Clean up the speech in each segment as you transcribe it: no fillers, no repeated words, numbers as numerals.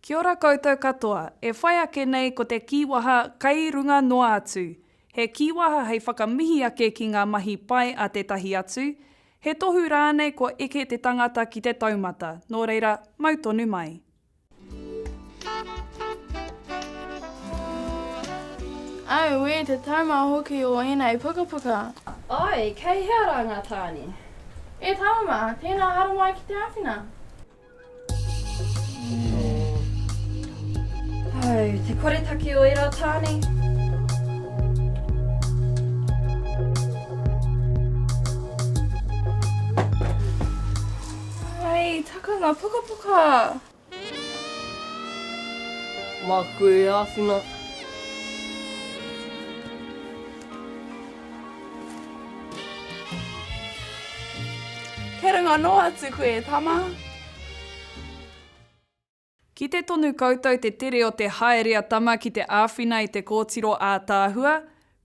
Kia ora koutou katoa, e whai ake nei ko te kīwaha Kei runga noa atu. He kīwaha hei whakamihi ake ki ngā mahi pai a tētahi atu, he tohu rānei kua eke te tangata ki te taumata, nō reira, mau tonu mai. Auē, te taumā hoki o ēnei pukapuka! Āe, kei hea rā ngā tāne? E tama mā, tēnā haramai ki te āwhina. Au, te koretake o ērā tāne. Ai, taka ngā pukapuka! Māku e āwhina. Kei runga noa atu koe e tama. Kite tonu koutou te tere o te haere a Tama ki te āwhina i te kōtiro ātaahua,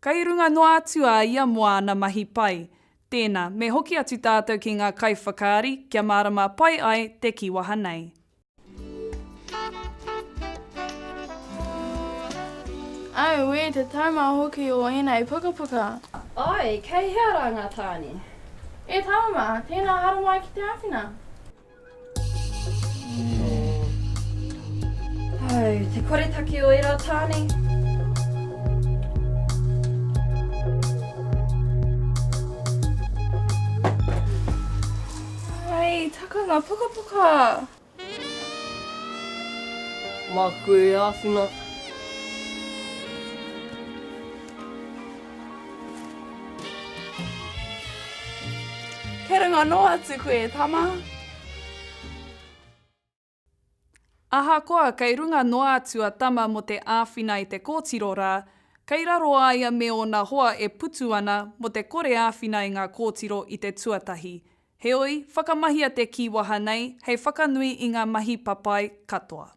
kei runga noa atu a ia mō āna mahi pai. Tēnā, me hoki atu tātou ki ngā kaiwhakaari kia mārama pai ai te kīwaha nei. Auē, te taumā hoki o ēnei pukapuka! Āe, kei hea rā ngā tāne? E tama mā, tēnā haramai ki te āwhina. Au, te koretake o ērā tāne. Ai, taka ngā pukapuka! Māku e āwhina. Kei runga noa atu koe e tama. Ahakoa kei runga noa atu a Tama mō te āwhina i te kōtiro rā, kei raro a ia me ōna hoa e putu ana mō te kore āwhina i ngā kōtiro i te tuatahi. Heoi, whakamahia te kīwaha nei hei whakanui i ngā mahi papai katoa.